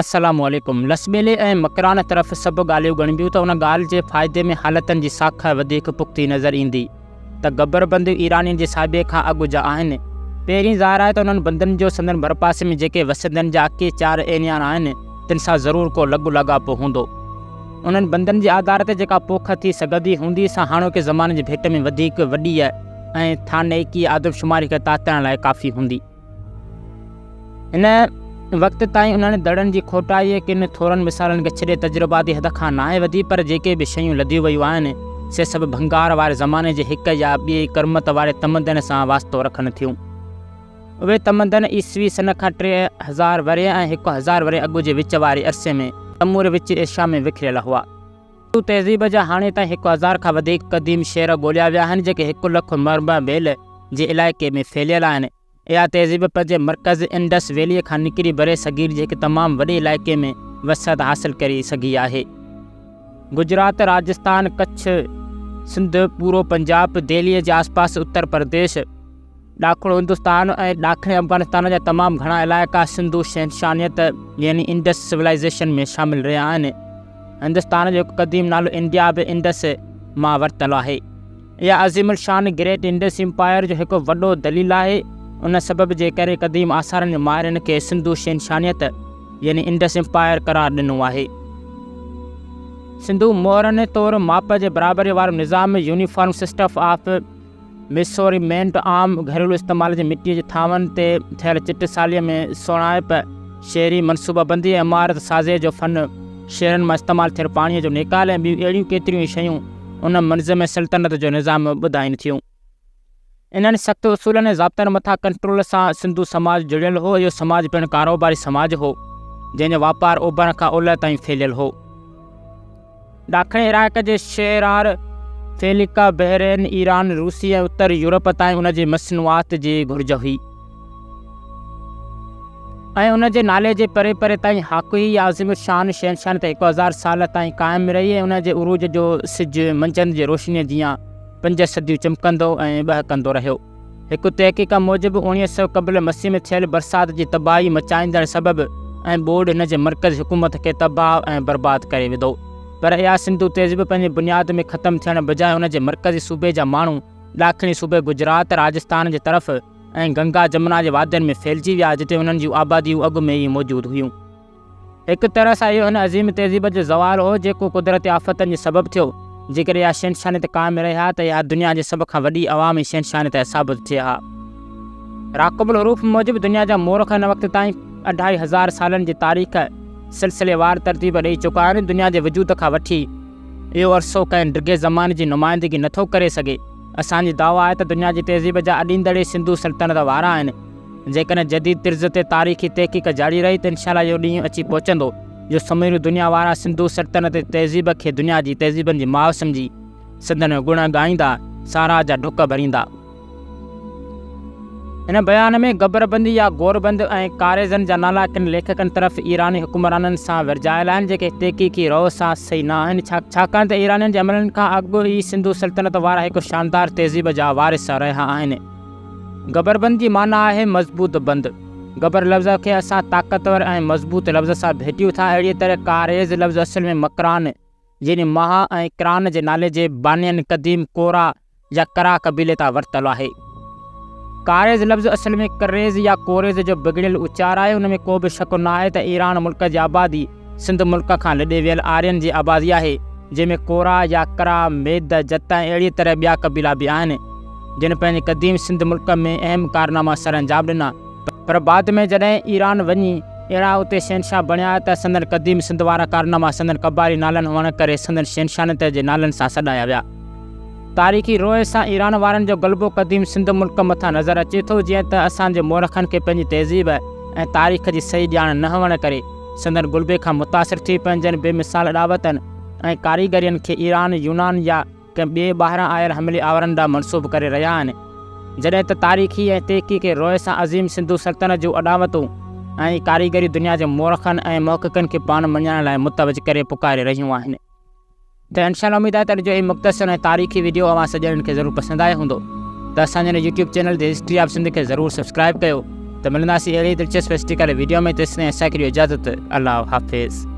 السلام عليڪم لسٻيلي ۽ مڪران طرف سڀ ڳالهيون ڳڻبيون ته ان ڳالهه جي فائدي ۾ حالتن جي ساک وڌيڪ پختي نظر ايندي ته گبر بند ايرانين جي صاحبي کان اڳ جا آهن. پهرين ظاهر آهي ته انهن بندن جو سندن ڀرپاسي ۾ جيڪي وسندين جا ڪي چار اينيان آهن تن سان ضرور ڪو لڳ لاڳاپو هوندو. انهن بندن جي آڌار تي جيڪا پوک ٿي سگهندي هوندي سا هاڻوڪي زماني جي ڀيٽ ۾ وڌيڪ وڏيء ۽ ٿانيڪي آدمشماري کي تاتائڻ لاء ڪافي هوندي. هن وقت تائين انهن دڙن جي کوٽائيء ڪن ٿورن مثالن کي ڇڏي تجرباتي حد کان ناهي وڌي، پر جيڪي به شيون لڌيون ويون آهن، سي سڀ ڀنگار واري زماني جي هڪ يا ٻئي ڪرمت واري تمدن سان واسطو رکن ٿيون. اهي تمدن عيسوي سن کان 3000 ورهيه ۽ 1000 ورهيه اڳ جي وچ واري عرصي ۾ سموري وچ ايشيا ۾ وکريل هئا. سنڌو تهذيب جا هاڻي تائين 1000 کان وڌيڪ قديم شهر ڳوليا ويا آهن، جيڪي هڪ لک مربع ميل جي علائقي ۾ ڦهليل آهن. اها تهذيب پنهنجي مرڪز انڊس ويليء کان نڪري برصغير جي هڪ تمام وڏي علائقي ۾ وسعت حاصل ڪري سگهي آهي. گجرات، راجستان، ڪڇ، سنڌ، پورو پنجاب، دهليء جي آسپاس اتر پرديش، ڏاکڻو هندستان ۽ ڏاکڻي افغانستان جا تمام گهڻا علائقا سنڌو شهنشاهنيت يعني انڊس سولائيزيشن ۾ شامل رهيا آهن. هندستان جو هڪ قديم نالو انڊيا به انڊس مان ورتل آهي. اها عظيم الشان گريٽ انڊس امپائر جو هڪ وڏو دليل آهي. ان سبب جي ڪري قديم آثارن جي ماهرن کي سنڌو شهنشاهنيت يعني انڊس امپائر قرار ڏنو آهي. سنڌو مهرن طور ماپ جي برابري وارو نظام، Uniform System of Measurement، عام گهريلو استعمال جي مٽيء جي ٿانون تي ٿيل چٽساليء ۾ سهڻائپ، شهري منصوبابندي ۽ عمارت سازيء جو فن، شهرن مان استعمال ٿيل پاڻيء جو نيڪال ۽ ٻيون اهڙيون ڪيتريون ئي شيون ان منظم سلطنت جو نظام ٻڌائين ٿيون. انهن سخت اصولن ۽ ضابطن مٿان ڪنٽرول سان سنڌو سماج جڙيل هو. اهو سماج پڻ ڪاروباري سماج هو، جنهن جو واپار اوڀر کان اولهه تائين ڦهليل هو. ڏاکڻي عراق جي شهرار فيليڪا، بحرين، ايران، روسي ۽ اتر يورپ تائين ان جي مصنوعات جي گهرج هئي ۽ ان جي نالي جي پري پري تائين هاڪ هئي. اها عظيم الشان شهنشاهيت 1000 سال تائين قائم رهي ۽ ان جي عروج جو سج منجهند جي روشنيء جيان پنج صديون چمڪندو ۽ ٻهڪندو رهيو. هڪ تحقيق موجب 1900 قبل مسيح ۾ ٿيل برسات جي تباهي مچائيندڙ سبب ۽ ٻوڏ هن جي مرڪزي حڪومت کي تباهه ۽ برباد ڪري وڌو. پر اها سنڌو تهذيب پنهنجي بنياد ۾ ختم ٿيڻ بجاء ان جي مرڪزي صوبي جا ماڻهو ڏاکڻي صوبي گجرات، راجستان جي طرف ۽ گنگا جمنا جي وادين ۾ ڦهلجي ويا جتي انهن جون آباديون اڳ ۾ ئي موجود هيون. هڪ طرح سان اهو هن عظيم تهذيب جو زوال هو، جيڪو قدرتي آفتن جي سبب ٿيو. جيڪڏهن اها شهنشاهنيت قائم رهي ها ته اها دنيا جي سڀ کان وڏي عوامي شهنشاهنيت ثابت ٿئي ها. راقم الحروف موجب دنيا جا مورخ هن وقت تائين اڍائي هزار سالن جي تاريخ سلسليوار ترتيب ڏئي چڪا آهن. دنيا جي وجود کان وٺي اهو عرصو ڪنهن ڊگهي زماني جي نمائندگي نٿو ڪري سگهي. اسان جي دعويٰ آهي ته دنيا جي تهذيب جا اڏيندڙ ئي سنڌو سلطنت وارا آهن. جيڪڏهن جديد طرز تي تاريخي تحقيق جاري رهي ته انشاء الله اهو ڏينهن اچي پهچندو جو سموري دنيا وارا سنڌو سلطنت جي تهذيب کي دنيا جي تهذيبن جي ماء سمجهي سندن گڻ ڳائيندا، ساراهه جا ڍڪ ڀريندا. هن بيان ۾ گبربند يا گوربند ۽ ڪاريزن جا نالا ڪن ليکڪن طرف ايراني حڪمرانن سان ورجايل آهن، جيڪي تحقيقي روء سان صحيح نه آهن، ڇاڪاڻ ته ايرانين جي حملن کان اڳ ئي سنڌو سلطنت وارا هڪ شاندار تهذيب جا وارث رهيا آهن. گبربند جي معنيٰ آهي مضبوط بند. گبر لفظ کي اسان طاقتور ۽ مضبوط لفظ سان ڀيٽيون ٿا. اهڙيء طرح ڪاريز لفظ اصل ۾ مڪران يعني مها ۽ ڪران جي نالي جي بانين قديم ڪورا يا ڪرا قبيلي تان ورتل آهي. ڪاريز لفظ اصل ۾ ڪريز يا ڪوريز جو بگڙيل اچار آهي. ان ۾ ڪو به شڪ نه آهي ته ايران ملڪ جي آبادي سنڌ ملڪ کان لڏي ويل آرين جي آبادي آهي، جنهن ۾ ڪورا يا ڪرا، ميد، جت ۽ اهڙيء طرح ٻيا قبيلا به آهن، جن پنهنجي قديم سنڌ ملڪ ۾ اهم ڪارناما سرانجام ڏنا، پر بعد ۾ جڏهن ايران وڃي اهڙا اتي شهنشاهه بڻيا ته سندن قديم سنڌ وارا ڪارناما سندن قبائلي نالن هئڻ ڪري سندن شهنشاهنيت جي نالن سان سڏايا ويا. تاريخي روء سان ايران وارن جو غلبو قديم سنڌ ملڪ مٿان نظر اچي ٿو، جيئن ته اسان جي مورخن کي پنهنجي تهذيب ۽ تاريخ جي صحيح ڄاڻ نه هئڻ ڪري سندن غلبي کان متاثر ٿي پنهنجن بي مثال اڏاوتن ۽ ڪاريگرين کي ايران، يونان يا ڪنهن ٻئي ٻاهران آيل حملي آورن ڏانهن منسوب ڪري رهيا آهن. جڏهن ته تاريخي ۽ تحقيقي روء سان عظيم سنڌو سلطنت جون اڏاوتون ۽ ڪاريگريون دنيا جي مورخن ۽ محققن کي پاڻ مڃائڻ لاء متوجه ڪري پڪاري رهيون آهن. ته انشاء الله اميد آهي ته اڄ جو هي مختصر ۽ تاريخي وڊيو اوهان سڄڻن کي ضرور پسند آيو هوندو ته اسان جي هن YouTube channel the history of Sindh کي ضرور سبسڪرائب ڪيو. ته ملنداسين اهڙي ئي دلچسپ اسٽيڪر وڊيو ۾ تيستائين اسان کي ڏيو اجازت الله حافظ.